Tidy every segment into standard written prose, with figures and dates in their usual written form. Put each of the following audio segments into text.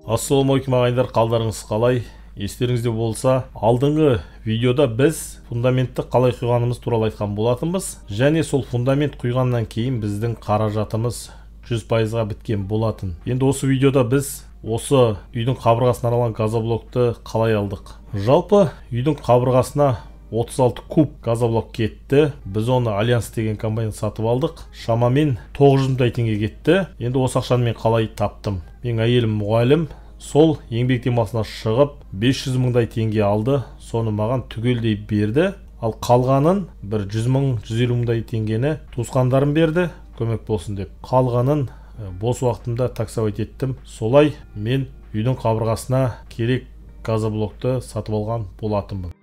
Ассалаумағалейкум ағайындар, қалдарыңыз қалай? Естеріңізде болса, алдыңғы видеода біз фундаментті қалай құйғанымыз туралы айтқан болатынбыз. Және сол фундамент құйғаннан кейін біздің қаражатымыз 100%-ға біткен болатын. Енді осы видеода біз осы үйдің қабырғасына арналған газоблокты қалай алдық? Жалпы үйдің қабырғасына 36 куб газоблок кетті. Біз оны Альянс деген компаниядан сатып алдық. Шамамен 900 мыңдай теңге кетті. Енді осы ақшаны мен қалай таптым? Менің әйелім мұғалім, сол еңбек демалысына шығып 500 мыңдай теңге алды. Соны маған түгелдей берді. Ал қалғанын бір 100 мың, 150 мыңдай теңгені туысқандарым берді, көмек болсын деп. Қалғанын бос уақытымда таксовать еттім. Солай мен үйдің қабырғасына керек газоблокты сатып алған болатынмын.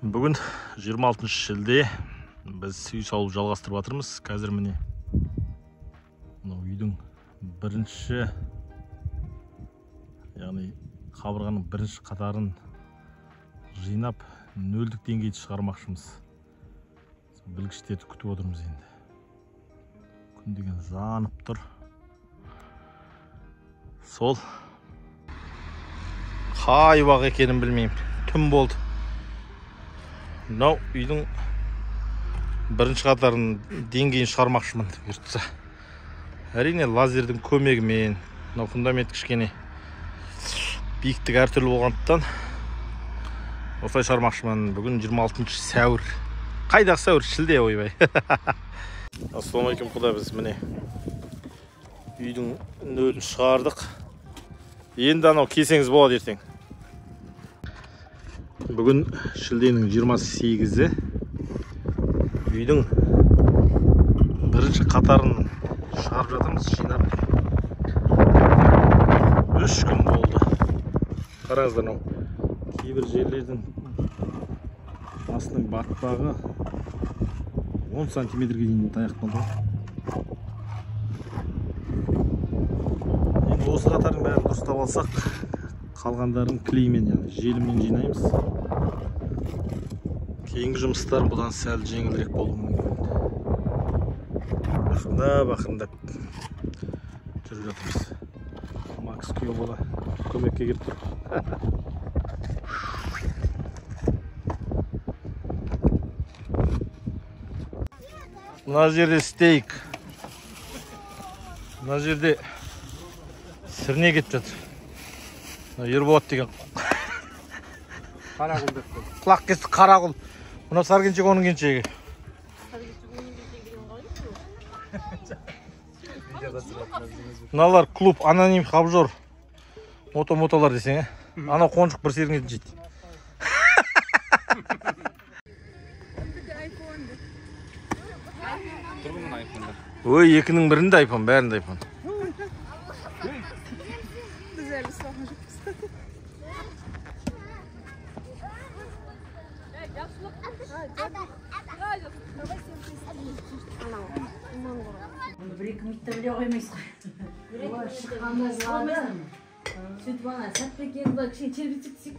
Бүгін 26 шілде, біз үй салу жалғастырып жатырмыз. Қазір міне мынау үйдің бірінші, яғни қабырғаның бірінші қатарын жинап нөлдік деңгейді шығармақшымыз. Білгіштерді күтіп отырмыз енді. Күн деген жанып тұр. Сол қай уақ екенін білмеймін. Түн болды. Мынау үйдің бірінші қатарын деңгейін шығармақшымын бұйыртса. Әрине лазердің көмегімен. Мынау фундамент кішкене биіктік әртүрлі болғандықтан осылай шығармақшымын. Бүгін 26 сәуір. Қайдағы сәуір? Шілде, ойбай. Ассалаумағалейкум құда, біз міне үйдің нөлін шығардық. Енді анау келсеңіз болады ертең. Бүгін шілденің 28-і. Үйдің бірінші қатарын шығарып жатырмыз, жинап. 3 күн болды. Қараңыздар, мынау кейбір жерлердің астының батпағы 10 сантиметрге дейін таяқталды. Енді осы қатардың бәрін дұрыстап алсақ, қалғандарын клеймен, яғни желіммен жинаймыз. Кейінгі жұмыстар бұдан сәл жеңілірек болуы мүмкін. Ақырындап, ақырындап жүріп жатырмыз. Макс күйеу бала көмекке келіп тұр. Мына жерде стейк. Мына жерде сірне кетіп жатыр. Ерболат деген қарақұл деп қойды. Құлақ кесті қарақұл. Мынау сары келіншек, оның келіншегі. Мыналар клуб аноним обжор. Мото-мотолар десең, ә? Анау қоншық бір серінің етін жейді. Ой, екінің бірінде айфон, бәрінде айфон. Бір-екі минутта біле қоймайсыз ғой. Шыққанда жылады. Сөйтіп ана Сәтбек енді кішкене тербетсек десек,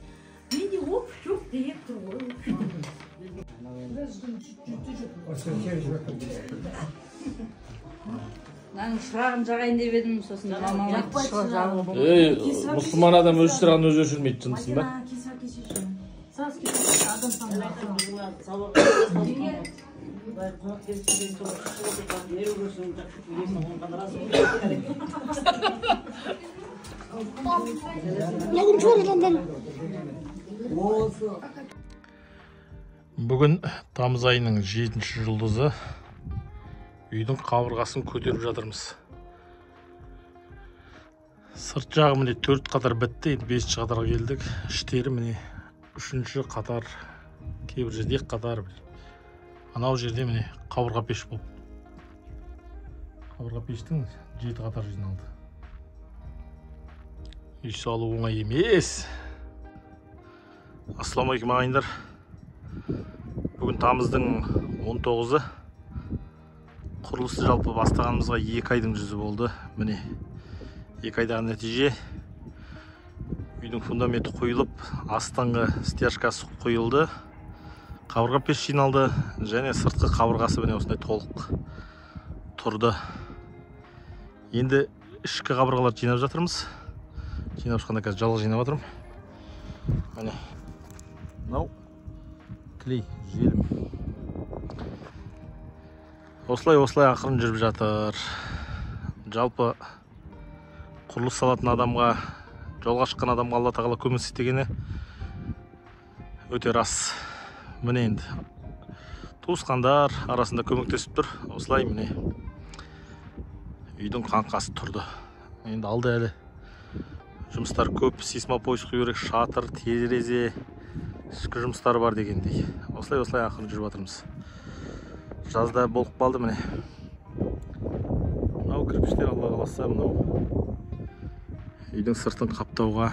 менде оп жоқ деп тұр ғой. Мынаның шырағын жағайын деп едім, сосын мамам айтты, шырақ жағуға болмайды. Ей, мұсылман адам өз шырағын өзі өшірмейді, жындысың ба? Бүгін тамыз айының 7-ші жұлдызы. Үйдің қабырғасын көтеріп жатырмыз. Сырт жағы міне 4 қатар бітті, енді 5-ші қатарға келдік. Іштері міне 3-ші қатар, кейбір жерде 2 қатар. Анау жерде міне қабырға пеш болып. Қабырға пештің 7 қатар жиналды. Үй салу оңай емес. Ассалаумағалейкум ағайындар. Бүгін тамыздың 19-ы. Құрылысты жалпы бастағанымызға 2 айдың жүзі болды. Міне, 2 айдағы нәтиже. Үйдің фундаменті құйылып, астыңғы стяжкасы құйылды, қабырға пеш жиналды және сыртқы қабырғасы міне осындай толық тұрды. Енді ішкі қабырғаларды жинап жатырмыз. Жинап шыққанда қазір жалғыз жинап жатырмын. Міне, мынау клей желім. Осылай ақырын жүріп жатыр. Жалпы құрылыс салатын адамға, жолға шыққан адамға Алла тағала көмектеседі дегені өте рас. Міне енді туысқандар арасында көмектесіп тұр. Осылай міне үйдің қаңқасы тұрды. Енді алда әлі жұмыстар көп, сейсмопояс құю керек, шатыр, терезе, ішкі жұмыстары бар дегендей. Осылай ақырын жүріп жатырмыз. Жазда болып қалды міне. Мынау кірпіштер Алла қаласа мынау үйдің сыртын қаптауға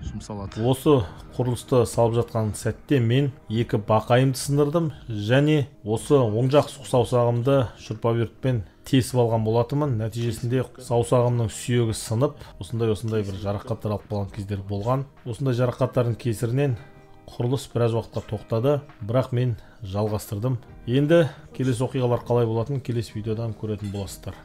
жұмсалады. Осы құрылысты салып жатқан сәтте мен 2 бақайымды сындырдым және осы оң жақ сұқ саусағымды шуруповертпен тесіп алған болатынмын. Нәтижесінде саусағымның сүйегі сынып, осындай бір жарақаттар алып қалған кездер болған. Осындай жарақаттардың кесірінен құрылыс біраз уақытқа тоқтады, бірақ мен жалғастырдым. Енді келесі оқиғалар қалай болатынын келесі видеодан көретін боласыздар.